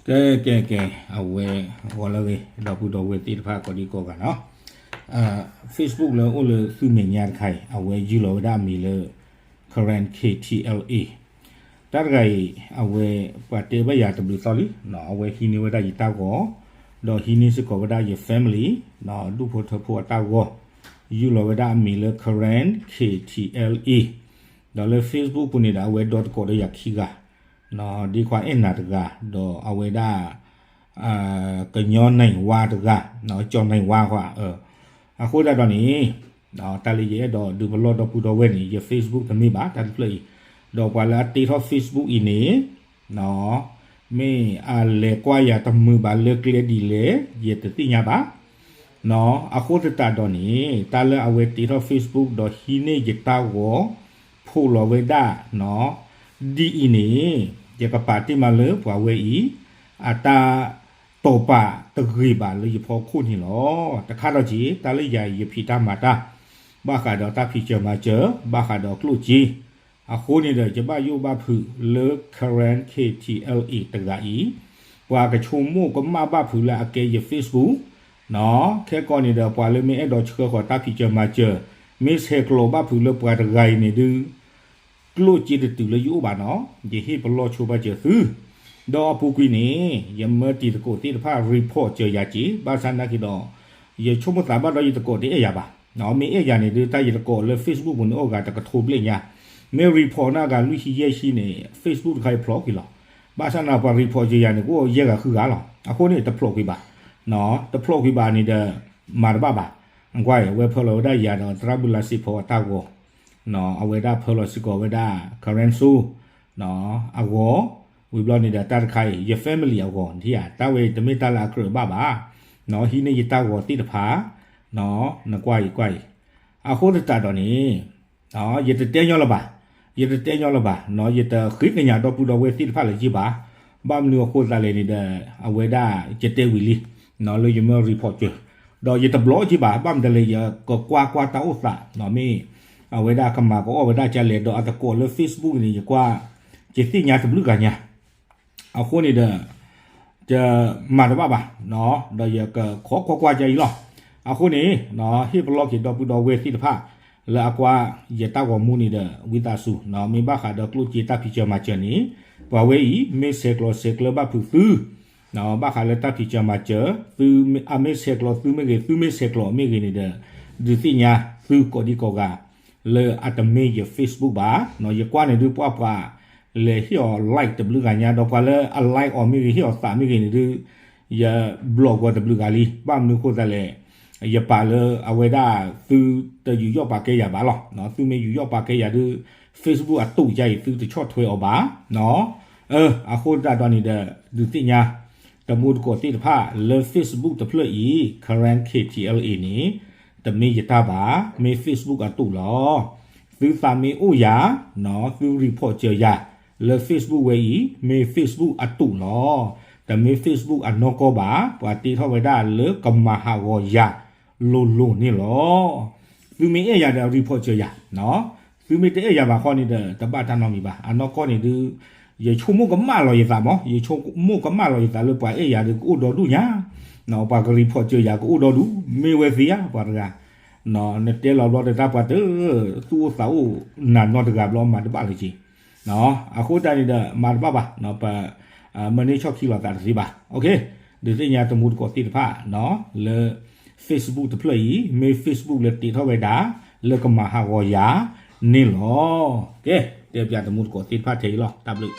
ကဲ ကဲ ကဲ အဝဲ ဂီၤလၢအဂ့ၤ ဒီပုၢ်ဒီဝဲၢ်သ့ၣ်တဖၣ်ကိးဒံကိးဂၤနီၤ, Facebook လၢအိၣ်လၢသုမဲာ်ညါတခါအံၤ အဝဲယုၢ်လီၤဝဲဒၣ်အမံၤလၢ Karen K T L A တၢ်တဂၤအံၤ အဝဲ ပှၤတဲဘၣ်ယၤတဘျုးသီလံ, အဝဲဟံးန့ၢ်ဝဲဒၣ်ယတၢ်ဂီၤ, ဒီးဟံးန့ၢ်စ့ၢ်ကီးဝဲဒၣ်ယ family ဒူၣ်ဖိထၢဖိအတၢ်ဂီၤ, ယုၢ်လီၤဝဲဒၣ်အမံၤလၢ Karen K T L A, ဒီးလၢ Facebook ပူၤန့ၣ်ဒီး အဝဲဒီသကိးဒီးယၤခံဂၤ, ဒ့ခွါအဲၣ်နၤတဂၤ, ဒီးအဝဲဒၣ် ကညီနံၣ်ဝါတဂၤ, ကၠီၤနံၣ်ဝါခွါ, အဃိသတးဒီးန့ၣ် တၢ်လၢယအဲၣ်ဒိးဒုးပလီၢ်ဒီပုၢ်ဒီဝဲၢ်န့ၣ် ယ Facebook တမ့ၢ်ဘၣ် တၢ်တဖျၢၣ်အံၤ, ဒီးပှၤလၢအတ့ထီၣ် Facebook အံၤန့ၣ် မ့ၢ်အလဲၤကွၢ်ယၤတမုာ်ဘၣ်လၢကျဲဒ်လဲၣ် ယတသ့ၣ်ညါဘၣ်, အဃိသတးဒီးန့ၣ် တၢ်လၢအဝဲတ့ထီၣ် Facebook ဒီးဟံးန့ၢ်ယတၢ်ဂီၤ ဖိးလီၤဝဲဒၣ် ဒ်အံၤန့ၣ် ယကပာ်တ့ၢ်မးလၢပှၤဝဲအံၤ အတၢ်တိာ်ပာ်တဂ့ၤဘၣ်လၢယဖီခိၣ်န့ၣ်လီၤ. တခါဒီးက့ၤ တၢ်လၢယၤအံၤ ယဖံးတၢ်မၤတၢ် ဘၣ်ဃးဒီးတၢ်ဖံးစၢၤမၤစၢၤ ဘၣ်ဃးဒီးကျိၣ်စ့, အဃိန့ၣ်ဒီး ယဘၣ်ယိၣ်ဘၣ်ဖုးလၢ Karen K T L A တဂၤအံၤ, ပှၤကဆိကမိၣ်ကမၣ်ဘၣ်ဖုးလၢအကဲယ Facebook, ခဲကိးန့ၣ်ဒီး ပှၤလၢမ့ၢ်အဲၣ်ဒိးဆှၢဃီၤတၢ်ဖံးစၢၤမၤစၢၤ, မ့ၢ်ဆဲးကျိးဘၣ်ဖုးလၢပှၤတဂၤအံၤန့ၣ်ဒုး ကျိၣ်စ့တတုၤလၢယအိၣ်ဘၣ်နီၤ, ယဟ့ၣ်ပလီၢ်ဆိဘၣ်စၢၤသု, ဒီးအပူၤကွံာ်န့ၣ် ယမၢတံၤသကိးသ့ၣ်တဖၣ် report စၢၤယၤက့ၤ, ဘၣ်ဆၣ်နာ်က့ၤဒီး ယဆိကမိၣ်သးဘၣ်ဒီးယတကိးတအဲၣ်ယၤဘၣ်, မ့ၢ်အဲၣ်ယၤန့ၣ်ဒုး တၢ်ယတကိးလၢ Facebook ပူၤန့ၣ်အိၣ်ဂၤတကထိဘျဲၣ်ညါ, မ့ၢ် report န့ၢ်အဂၤလွံၢ်ဆံယဲၢ်ဆံန့ၣ် Facebook တခါအံၤဖျိးကွံာ်လီၤ, ဘၣ်ဆၣ်န့ၣ်ပှၤ report စၢၤယၤန့ၣ် ကအိၣ်ယဲၢ်ဂၤဃုဂၤလီၤ, အဃိန့ၣ် တဖျိးကွံာ်ဘၣ်, တဖျိးကွံာ်ဘၣ်န့ၣ်ဒီး မၤတဘၣ်ဘၣ်, ကွၢ်အံၤ အဝဲဖၢလီၤဝဲဒၣ်ယၤဒီး သရၣ်ဘုလါစ့ဖီအတၢ်ဂီၤ အဝဲဒၣ်ဖၢလီၤစ့ၢ်ကီးဝဲဒၣ် Karen So အဂီၤ, ဝံၤဘျီန့ၣ်ဒီးတၢ်တခါအံၤ ယ family အဂီၤ နထံၣ်ဧါ, တၢ်ဝဲတမ့ၢ်တၢ်လၢအကြၢးဘၣ်ဘၣ်, ဟံးန့ၢ်ယတၢ်ဂီၤသ့ၣ်တဖၣ်, နကွၢ်အံၤကွၢ်အံၤ, အဃိသတးဒီးန့ၣ် ယတတဲညီလၢၤဘၣ်, ယတတဲညီလၢၤဘၣ်, ယတဃ့ကညးဒီပုၢ်ဒီဝဲၢ်သ့ၣ်တဖၣ်လၢၤက့ဘၣ်, ဘၣ်မနုၤအဃိသတးလဲၣ်န့ၣ်ဒီး အဝဲဒၣ်ယတဲဝံၤလံ, လၢယမၢ report စၢၤ, ဒီးယတဘျီက့ဘၣ်, ဘၣ်မတၤလဲၣ် ယကကွၢ်ကွၢ်တၢ်အိၣ်သး, မ့ၢ်အဝဲဒၣ်ကမၤကအီၣ်ဝဲဒၣ်ကလဲၣ်, ဒီးအတကိးလၢ Facebook န့ၣ် ယကွၢ် ယသ့ၣ်ညါတဘျုးဂၤညါ အဃိန့ၣ်ဒီး ယမၤတဘၣ်ဘၣ်, ဒီးယကခိးကွၢ်ကွၢ်ကအံၤလီၤ. အဃိန့ၣ် ဟ့ၣ်ပလီၢ်က့ၤဒီပုၢ်ဒီဝဲၢ်သ့ၣ်တဖၣ် လၢအကွၢ်ယတၢ်ဂီၤမူန့ၣ်ဒီး ဝံသးစူၤ, မ့ၢ်ဘၣ်ဃးဒီးကျိၣ်စ့တၢ်ဖံးစၢၤမၤစၢၤန့ၣ် ပှၤဝဲအံၤ မ့ၢ်ဆဲးကျိးဆဲးကျၢဘၣ်ဖုးသု, ဘၣ်ဃးလၢတၢ်ဖံးစၢၤမၤစၢၤ, သုအမ့ၢ်ဆဲးကျိးသုမ့ၢ်ဂ့ၤ, သုမ့ၢ်ဆဲးကျိးမ့ၢ်ဂ့ၤန့ၣ်ဒီး ဒုးသ့ၣ်ညါသုကိးဒံကိးဂၤ လၢအတမ့ၢ်ယ Facebook ဘၣ်, ယကွၢ်န့ၣ်ဒုးပှၢ်ပှၤ လဲၤဟ့ၣ်အီၤ like တဘျုးဂၤညါ ဒီးပှၤလၢအ like အီၤမ့ၢ်ဂ့ၤ ဟ့ၣ်အီၤသးမ့ၢ်ဂ့ၤန့ၣ်ဒုး ယ block ကွၢ်တဘျုးဂၤလံ, ဘၣ်မနုၤအဃိသတးလဲၣ်, ယပာ်လၢအဝဲဒၣ်သုတယူးယီၣ်ပာ်ကဲယၤဘၣ်လီၤ. သုမ့ၢ်ယူးယီၣ်ပာ်ကဲယၤဒုး Facebook အတူးယါအံၤ သုတဆီၣ်ထွဲအီၤဘၣ်, အဃိသတးဒီးန့ၣ်ဒီး ဒုးသ့ၣ်ညါ တမူတကိးသ့ၣ်တဖၣ်လၢ Facebook တဖျၢၣ်အံၤ Karen K T L A န့ၣ် တမ့ၢ်ယတၢ်ဘၣ်, မ့ၢ် Facebook အတူးလီၤ. သုသးမ့ၢ်အိၣ်ယၤ, သု report စၢၤယၤ လၢ Facebook ဝဲအံၤ မ့ၢ် Facebook အတူးလီၤ. တမ့ၢ် Facebook အနီၢ်ကီၢ်ဘၣ်, ပှၤတ့ထီၣ်ဝဲဒၣ်လၢကမၤဟးဂီၤယၤလိၤလိၤန့ၣ်လီၤ. သုမ့ၢ်အဲၣ်ယၤဒီး report စၢၤယၤ, သုမ့ၢ်တအဲၣ်ယၤဘၣ်ဃီန့ၣ်ဒီး တဘၣ်တၢ်နီတမံၤဘၣ်. အနီၢ်ကီၢ်န့ၣ်ဒုး ယဆိကမိၣ်ကမၣ်လီၤယသးမး, ယဆိကမိၣ်ကမၣ်လီၤယသးလၢပှၤအဲၣ်ယၤဒုးကအိၣ်ဒီဒူၣ်ညါ, ပှၤက report စၢၤယၤကအိၣ်ဒီဒူၣ်, မ့ၢ်ဝဲသ့ဧါ ပှၤတဂၤ, နတဲလီၤဘျီတၢ်ပှၤတ သူၣ်အိၣ်သးအိၣ်နၤနီတဂၤဘျီ မၤတဘၣ်လၢၤက့ၤ. အဃိတၢ်န့ၣ်ဒီး မၤတဘၣ်ဘၣ်, ပ မၤန့ၢ်ဆီၣ်ခံလိာ်သးတသ့ဘၣ်. ဒုးသ့ၣ်ညါတမူတကိးသ့ၣ်တဖၣ် လၢ Facebook တဖျၢၣ်အံၤ မ့ၢ် Facebook လၢတ့ထီၣ်ဝဲဒၣ် လၢကမၤဟးဂီၤယၤန့ၣ်လီၤ. ကဲ တဲပၠးတမူတကိးသ့ၣ်တဖၣ်ထဲအံၤလီၤ. တၢ်ဘျုး